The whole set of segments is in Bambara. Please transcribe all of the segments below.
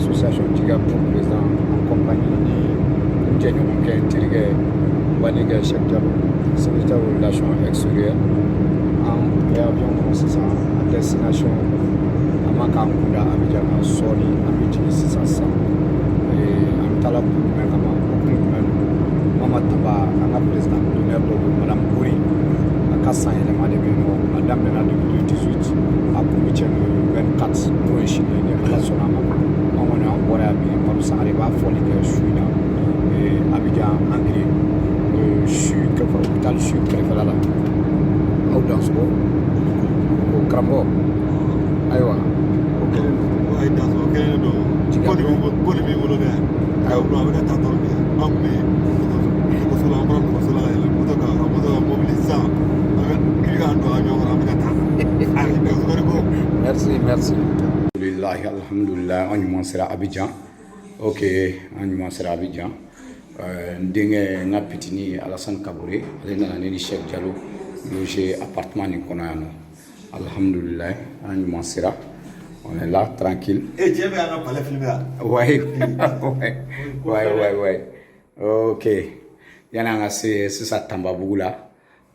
Association Jigiya pour président en compagnie ni n jɛɲɔgɔnkɛ, n terikɛ, banikɛ Cheikh Diallo, secrétaire aux relations extérieures. An bɛ avion kɔnɔ sisan à destination, an ma k'an kunda Abidjan kan. Sɔɔni an bɛ jigin sisan sisan. An bɛ taa la kun jumɛn kama? O kun jumɛn don? Mama Tamba, an ka président d'honneur dɔ don, Madame Gori, a ka san yɛlɛma de bɛ yen nɔ. A daminɛna depuis le 18, a kun bɛ cɛ le 24, n'o ye sini ye, ni Ala sɔnna a ma. An kɔni, an bɔra yan bi. Madu Sangare b'a fɔli kɛ su in na Abidjan, Angré su kɛrɛfɛ, hôpital su kɛrɛfɛla la. Aw dansogo o karamɔgɔ. Ayiwa, o kɛlen don. Ouais, dans kelen don. Ko de b'i bolo, ko de b'i bolo dɛ. A bolo, a bɛ ka taa dɔrɔn de. An kun bɛ dɔgɔtɔrɔso la, an bɔra dɔgɔtɔrɔso la ka yɛlɛ moto kan, ka moto ka mobili sisan. An bɛ kiri k'an don avion kɔnɔ, an bɛ ka taa. A ye ko. Merci, merci. Alhamdulilahi, alhamdulilahi, an ɲuman sera Abidjan. Ok, an ɲuman sera Abidjan. N denkɛ, n ka pitini Alassane Kabore, ale nana ne ni Cheikh Diallo loger appartement nin kɔnɔ yan nɔ. Alhamdulilahi, an ɲuman sera. On est là tranquille. E cɛ bɛ an ka palais filmer yan. Ouais. Ok, yani an ka se sisan Tanbabugu la,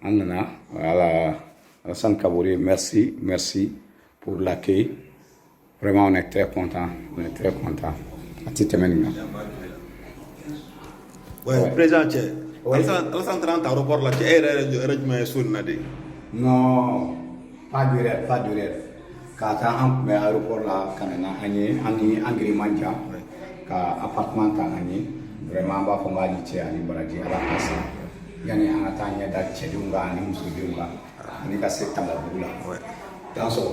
an nana. Voilà, Alassane Kabore, merci, merci pour l'accueil. Vraiment, on est très content, on est très content. A ti tɛmɛ nin kan. Ouais, président cɛ. Alassane taara an ta aéroport la cɛ, e yɛrɛ yɛrɛ jumɛn ye so nin na de? Non, pas d'erreur, pas d'erreur. K'a taa, an tun bɛ aéroport la ka na n'an ye, an ni Angré man jan, ka appartement ta an ye. Vraiment, an b'a fɔ n k'a ni cɛ ani baraji, Ala k'a san. Yani an ka taa ɲɛ da cɛdenw kan ani musodenw kan, ani ka se Tanbabugu la. Dansɔgɔ.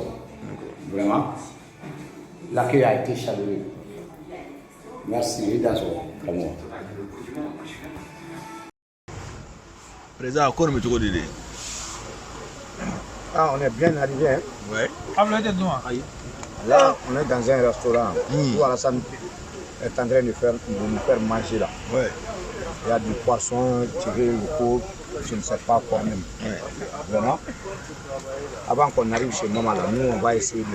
Vraiment, l'accueil a été chaleureux. Merci, Dansɔgɔ, karamɔgɔ. Président, ko nin bɛ cogo di de? Ah, on est bien arrivé, hein? Ouais. Là, on est dans un restaurant où Alassane est en train de nous faire manger là. Il y a du poisson tiré au pot, je ne sais pas quoi même. Vraiment. Avant qu'on arrive chez maman là, nous on va essayer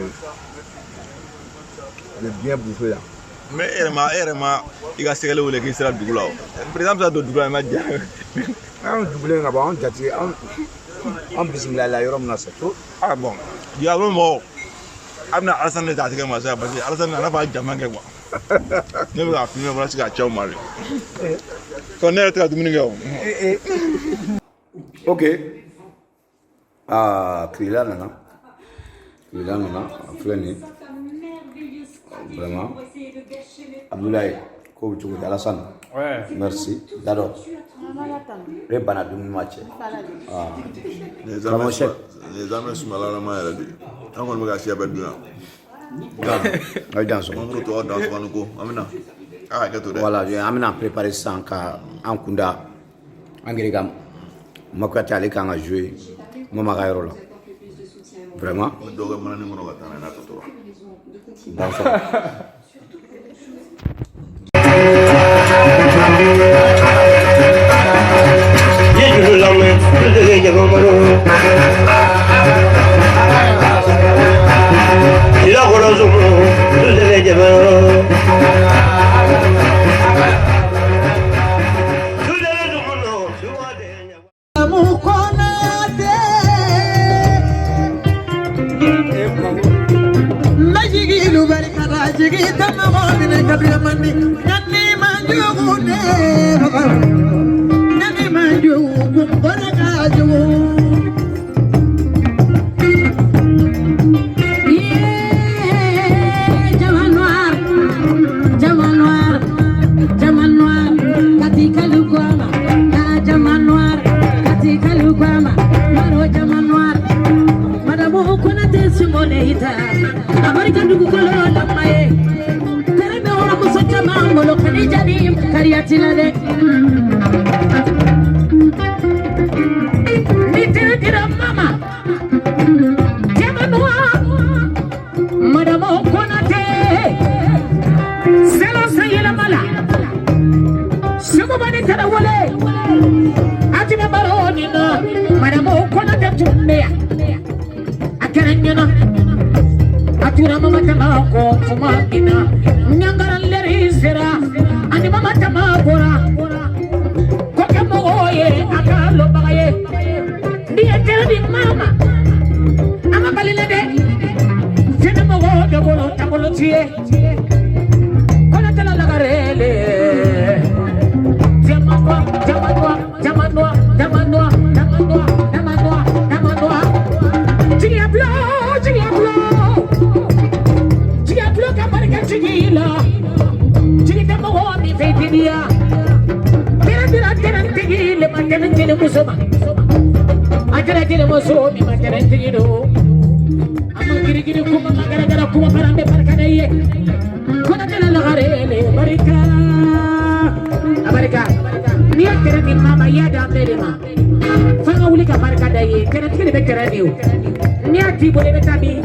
de bien bouffer là. Mais e yɛrɛ ma i ka sɛgɛli wele k'i sera dugu la o. Président bɛ se ka don dugu la, i ma diya. An dugulen ka ban, an jate an an bisimila la yɔrɔ min na, c'est trop. Ah bon, diable mɔgɔw, a bɛna Alassane de ta a tɛgɛ ma sisan, parce que Alassane a n'a fɔ a ye jama kɛ quoi. Ne bɛ k'a filmer fana sigi a cɛw ma de. Ko ne yɛrɛ tɛ ka dumuni kɛ o. Ok. Ah, Kilela nana. Kilela nana, a filɛ nin ye. Vraiment. Abdoulaye, ko bɛ cogo di, Alassane? Ouais. Merci. Dado. E bana dumuni ma cɛ. Ah. Nin ye Karamɔgɔ Cheikh. Nin ye zamɛ sumalalama yɛrɛ de ye. An kɔni bɛ ka siya bɛɛ dun yan. A ye dan sɔrɔ. An tɔgɔ dan sɔgɔni ko an bɛna a hakɛ to dɛ. Voilà, an bɛna préparer sisan ka an kunda an yɛrɛ ka Makuyate, ale kan ka jouer Mama ka yɔrɔ la. Vraiment. An bɛ dɔ kɛ manani kɔnɔ ka taa n'a ye n'a tɔ tora. Dan sɔrɔ. Jama noir, jama noir, jama noir, katika lukwama, ah, jama noir, katika lukwama, maro jama noir. Madamu Konate sumole ita, abarika dugukolo lamaye. Tereme wala muso caman bolo Khadija ni Kariyati la dɛ. Ni teri dira mama, jama noir, Madamu Konate. Selo sayɛlɛma la Seguba ni Tarawele a tun bɛ baro nin na. Madamu Konate tun bɛ yan, a kɛra n ɲɛna, a tura mama tama kɔ tuma min na ɲangara. ye kɔnɔtɛla lagarele diamant noir, diamant noir, diamant noir, diamant noir, diamant noir, diamant noir, diamant noir. Jigiya bulon, jigiya bulon, jigiya bulon ka barika jigi la, jigi tɛ mɔgɔ min fɛ teliya. Tɛrɛ tɛrɛ tɛrɛntigi le ma tɛrɛ jelimuso ma, a kɛra jelimuso min ma tɛrɛntigi don. A ma girigiri kuma ma garagara kuma fana bɛ barika da i ye. Kɔnɔtɛla lagarele barika, a barika. N'i ye tɛrɛ di maa ma, i y'a di an bɛɛ de ma. F'an ka wuli ka barika da i ye. Tɛrɛntigi de bɛ tɛrɛ di o. N'i y'a t'i bolo, i bɛ taa min?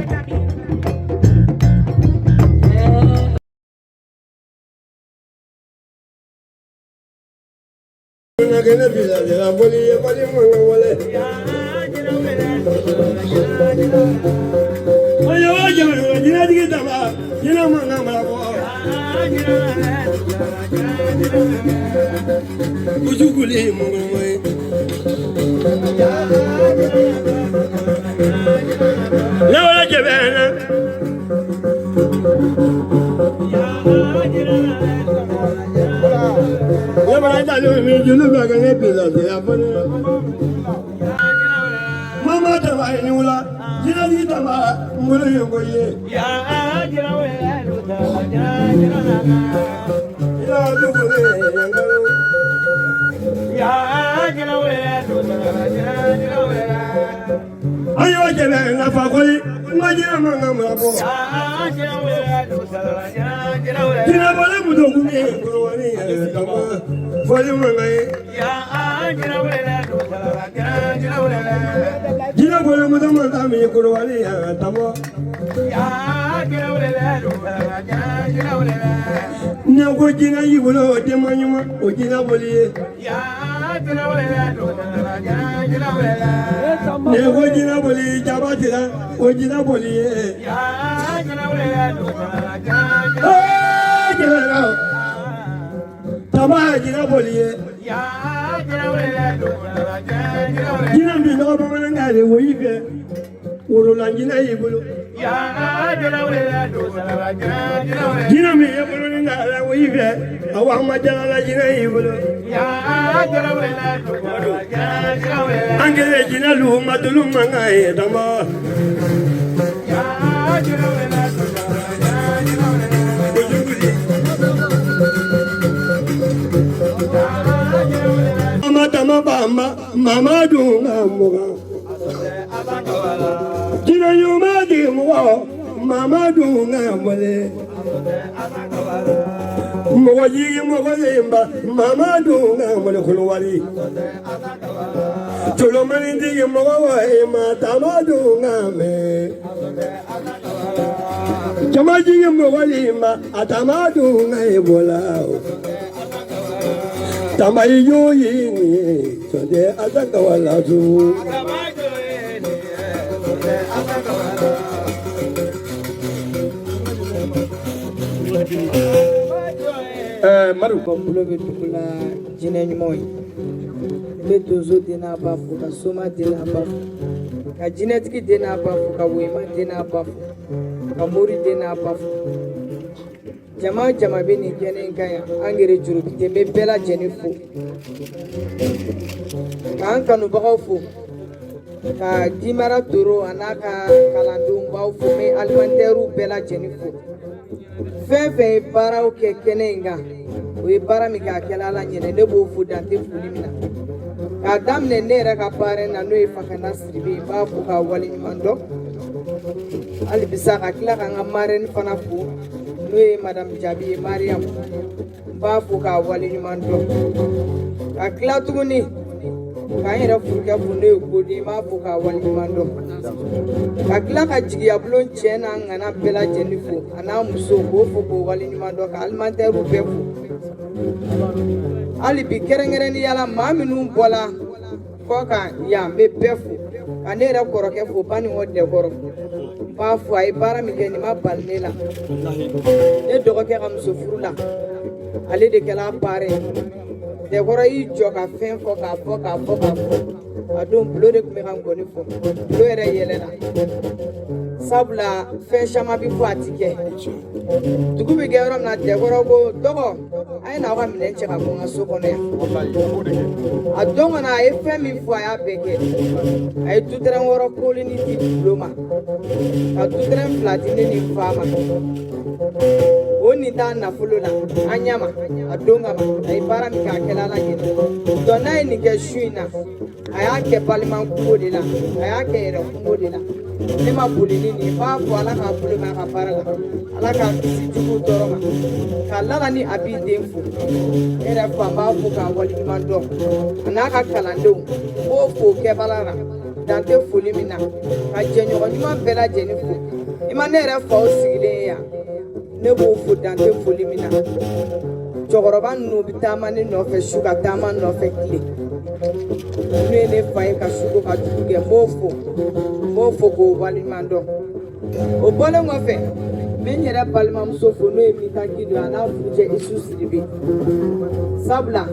Mama taba ni wula, jinɛtigi taba n bolo ye ko ye. Ila dugu le yankalo. An y'o jɛnɛ nafa kɔli, n ka jinɛ man ka mara bɔ. Jinɛ bɔlen muso kun ye kolowani yɛrɛ kama, fɔli man ka ye. Jinɛ bɔlen muso man ka min kolowani yɛrɛ kama. Ne ko jinɛ y'i bolo o den ɲuman o jinɛ boli ye. Ne ko jinɛ boli jaba tira o jinɛ boli ye. Jinɛ taba jinɛ boli ye. Jinɛ min tɔgɔ bamanankan de o y'i fɛ worola jinɛ y'i bolo. Jinɛ min ye bolo ni la o y'i fɛ awa ma jalala jinɛ y'i bolo. An kɛlen jinɛ lu ma tulu mankan ye tama. Mama tama bama mama dun ka mugan. Jinɛ ɲuman di mɔgɔ mama dun ka mɔle. Mɔgɔ jigi mɔgɔ lenba mama dun ka mɔle kulubali. Tolomani tigi mɔgɔ wa ma tama dun ka mɛn. Jama jigi mɔgɔ lenba a tama dun ka e bɔla. Tama i jo ye nin ye sɔden a wala su. Madu ka bolo bɛ dugu la jinɛ ɲumanw ye. N bɛ donso den n'a ba fo, ka soma den n'a ba fo, ka jinɛtigi den n'a ba fo, ka woyima den n'a ba fo, ka mori den n'a ba fo. Jama jama bɛ nin kɛnɛ in kan yan, an yɛrɛ jurubite n bɛ bɛɛ lajɛlen fo, k'an kanubagaw fo, ka Dimara Toro a n'a ka kalandenbaw fo, n bɛ alimantɛriw bɛɛ lajɛlen fo. Fɛn fɛn ye baaraw kɛ kɛnɛ in kan, o ye baara min kɛ a kɛla Ala ɲɛnɛ, ne b'o fo dan tɛ foli min na. K'a daminɛ ne yɛrɛ ka baara in na, n'o ye Fakana Sidibe ye, n b'a fo k'a waleɲuman dɔn. Hali bisa ka tila k'an ka marraine fana fo, n'o ye Madame Jabi ye, Mariam, n b'a fo k'a waleɲuman dɔn. Ka tila tuguni k'an yɛrɛ furukɛ fo, n'o ye Gode ye, n b'a fo k'a waleɲuman dɔn. Ka tila ka jigiya bulon cɛ n'a ŋana bɛɛ lajɛlen fo, a n'a muso, k'o fo k'o waleɲuman dɔn, ka alimantɛriw bɛɛ fo. Hali bi kɛrɛnkɛrɛnnenya la, maa minnu bɔla kɔ kan yan, n bɛ bɛɛ fo, ka ne yɛrɛ kɔrɔkɛ fo, Banikɔ Dɛkɔrɔ, n b'a fo, a ye baara min kɛ nin ma bali ne la. Ne dɔgɔkɛ ka muso furu la, ale de kɛla a parrain ye. Dɛkɔrɔ y'i jɔ ka fɛn fɔ k'a fɔ k'a fɔ k'a fɔ, a don bulo de tun bɛ ka ngɔni fɔ, bulo yɛrɛ yɛlɛla. Sabula fɛn caman bɛ fɔ a ti kɛ. Dugu bɛ kɛ yɔrɔ min na, Dɛkɔrɔ ko dɔgɔ, a ye n'aw ka minɛn cɛ ka bɔ n ka so kɔnɔ yan. A don kɔnɔ, a ye fɛn min fɔ, a y'a bɛɛ kɛ. A ye dutɛrɛn 6 kolini di bulon ma, ka dutɛrɛn 2 di ne ni n fa ma. O nin t'a nafolo la an ɲɛ ma. A don kama, a ye baara min kɛ, a kɛla Ala ɲɛna. Donc n'a ye nin kɛ su in na, a y'a kɛ balima kungo de la, a y'a kɛ yɛrɛ kungo de la. Ne ma boli ni nin ye. N b'a fɔ, Ala k'a bolo mɛn a ka baara la, Ala k'a kisi juguw tɔɔrɔ ma. Ka Lala ni Abi den fo, ne yɛrɛ fa, n b'a fo k'a waleɲuman dɔn, a n'a ka kalandenw. N b'o fo kɛbala la, dan tɛ foli min na. Ka jɛɲɔgɔn ɲuman bɛɛ lajɛlen fo. I ma ne yɛrɛ faw sigilen ye yan, ne b'o fo, dan tɛ foli min na. Cɛkɔrɔba ninnu bɛ taama ne nɔfɛ su, ka taama nɔfɛ tile. N'u ye ne fa ye ka su ko ka dugu kɛ, n b'o fo, n b'o fo k'o waleɲuman dɔn. O bɔlen kɔfɛ, n bɛ n yɛrɛ balimamuso fo, n'o ye Mita Gido, a n'a furucɛ Isu Sidibe. Sabula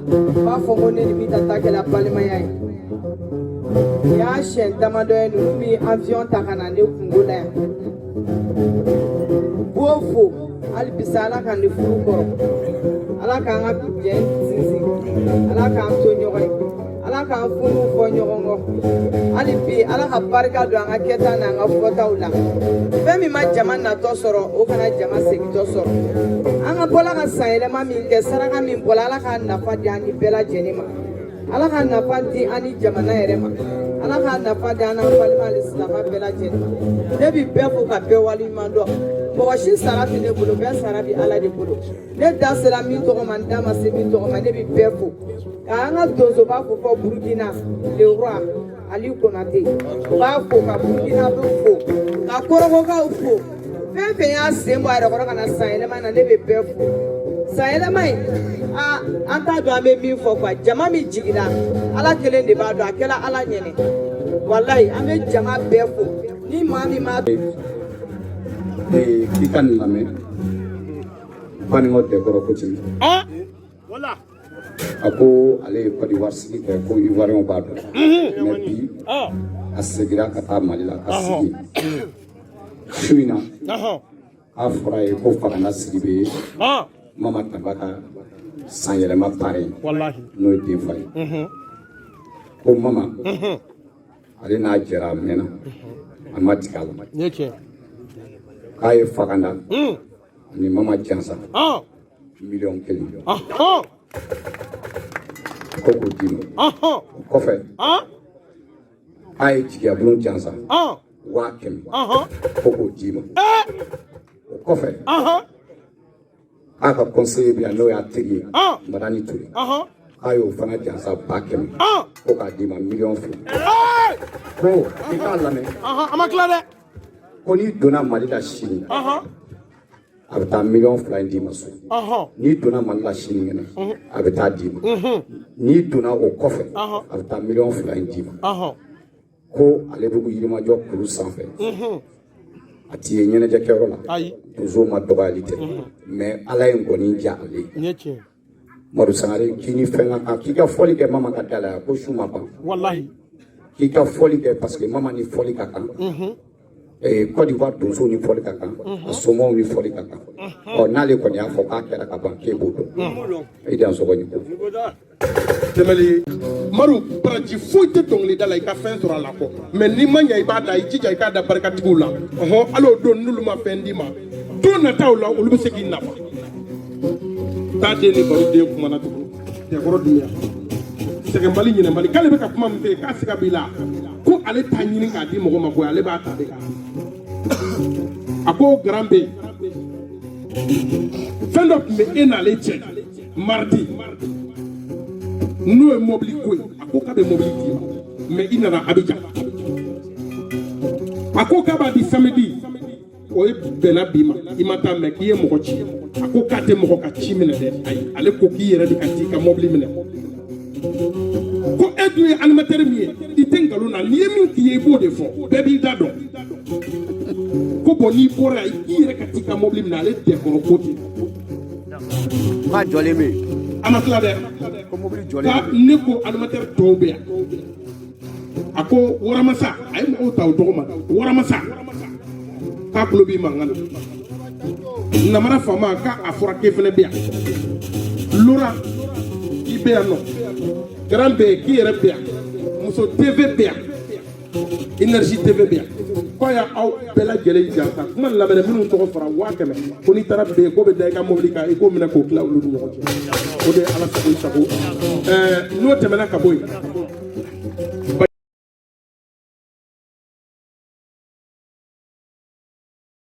n b'a fɔ ko ne ni Mita ta kɛra balimaya ye. Nin y'a siɲɛ damadɔ ye ninnu bɛ avion ta ka na ne kungo la yan. N b'o fo hali bisa. Ala ka nin furu kɔrɔ, Ala k'an ka jɛ sinsin, Ala k'an to ɲɔgɔn ye, Ala k'an funuw fɔ ɲɔgɔn kɔ. Hali bi, Ala ka barika don an ka kɛta n'an ka fɔtaw la. Fɛn min ma jama natɔ sɔrɔ, o kana jama segintɔ sɔrɔ. An ka bɔla ka sanyɛlɛma min kɛ, saraka min bɔla, Ala k'a nafa di an ni bɛɛ lajɛlen ma. Ala ka nafa di an ni jamana yɛrɛ ma. Ala ka nafa di an n'an balima ni silamɛ bɛɛ lajɛlen ma. Ne bi bɛɛ fo ka bɛɛ waleɲuman dɔn. Mɔgɔ si sara tɛ ne bolo, bɛɛ sara bi Ala de bolo. Ne da sera min tɔgɔ ma, n da ma se min tɔgɔ ma. Ne bi bɛɛ fo, ka an ka donsoba fo fɔ Burukina, le roi Ali Konate. U b'a fo, ka Burukina bɛ fo, ka Korogokaw fo. Fɛn fɛn y'a sen bɔ a yɛrɛ kɔrɔ ka na san yɛlɛma na, ne bɛ bɛɛ fo. San yɛlɛma in, aa, an t'a dɔn an bɛ min fɔ quoi. Jama min jiginna, Ala kelen de b'a dɔn. A kɛra Ala ɲɛnɛ, walayi. An bɛ jama bɛɛ fo. Ni maa min m'a K'i ka nin lamɛn. Banikɔ Dɛkɔrɔ ko ten, a ko ale ye Côte d'Ivoire sigi kɛ, ko Ivoirien b'a dɔn, mais bi a segira ka taa Mali la ka sigi su in na. K'a fɔra ye ko Faganda Sidibe ye Mama Tamba ka sanyɛlɛma parrain, n'o ye den fa ye. Ko Mama, ale n'a jɛra a mɛnna, a ma tigɛ a la. K'a ye Faganda ani Mama jansa miliyɔn 1, ko k'o d'i ma. O kɔfɛ, k'a ye jigiyabulon jansa 100 000, ko k'o d'i ma. O kɔfɛ, k'a ka conseiller bɛ yan, n'o y'a teri ye, Madani Ture, k'a y'o fana jansa 100 000, ko k'a d'i ma, miliyɔn 2. Ko i k'a lamɛn. A ma tila dɛ. Ko n'i donna Mali la sini, a bɛ taa miliyɔn 2 in d'i ma so. N'i donna Mali la sinikɛnɛ, a bɛ taa d'i ma. N'i donna o kɔfɛ, a bɛ taa miliyɔn 2 in d'i ma. Ko ale bɛ Yirimajɔ kulu sanfɛ, a ti ye ɲɛnajɛkɛyɔrɔ la. Donsow ma dɔgɔyali tɛ, mais Ala ye ngɔni diya ale ye. Madu Sangare, k'i ni fɛn ka kan, k'i ka fɔli kɛ Mama ka da la yan, ko su ma ban. K'i ka fɔli kɛ, parce que Mama ni fɔli ka kan. Côte d'Ivoire donsow ni fɔli ka kan, a somɔgɔw ni fɔli ka kan. Ɔ, n'ale kɔni y'a fɔ k'a kɛra ka ban, k'e b'o dɔn. I dan sɔgɔ ni ko. Tɛmɛli Maru, baraji foyi tɛ dɔnkilida la i ka fɛn sɔrɔ a la kɔ, mais n'i ma ɲɛ, i b'a da, i jija i k'a da barikatigiw la. Ɔhɔn, hali o don n'olu ma fɛn d'i ma, don nataw la olu bɛ se k'i nafa. Taa den ni baro den kumana tuguni. Dɛkɔrɔ Dunuya, sɛgɛnbali ɲinɛbali, k'ale bɛ ka kuma min fɛ yen, k'a siga b'i la, ko ale t'a ɲini k'a di mɔgɔ ma koyi, ale b'a ta de k'a di. A ko garan bɛ yen, fɛn dɔ tun bɛ e n'ale cɛ mardi, n'o ye mobili ko ye. A ko k'a bɛ mobili d'i ma, mais i nana Abidjan. A ko k'a b'a di samedi, o ye bɛnna bi ma, i ma taa, mais k'i ye mɔgɔ ci. A ko k'a tɛ mɔgɔ ka ci minɛ dɛ, ayi, ale ko k'i yɛrɛ de ka t'i ka mobili minɛ. Ko e dun ye animateur min ye, i tɛ nkalon na, n'i ye min k'i ye, i b'o de fɔ, bɛɛ b'i da dɔn. Ko bon, n'i bɔra yan, i yɛrɛ ka t'i ka mobili minɛ. Ale Dɛkɔrɔ ko ten. K'a jɔlen bɛ yen. A ma tila dɛ. Ko mobili jɔlen Ka bɛ yen. Ne ko animateur tɔw bɛ yan. A ko waramasa, a ye mɔgɔw ta o tɔgɔ ma waramasa. K'a tulo b'i mankan na. Namara faama, k'a fɔra k'e fɛnɛ bɛ yan. Lora, k'i bɛ yan nɔ. Garan bɛ yen, k'i yɛrɛ bɛ yan. Muso TV bɛ yan, Énergie TV bɛ yan. K'a y'a aw bɛɛ lajɛlen jansa kuma nin lamɛn. Minnu tɔgɔ fɔra, 100 000, ko n'i taara bɛn ko bɛ da i ka mobili kan, i k'o minɛ k'o tila olu ni ɲɔgɔn cɛ. O de ye Ala sago i sago. N'o tɛmɛna ka bɔ yen.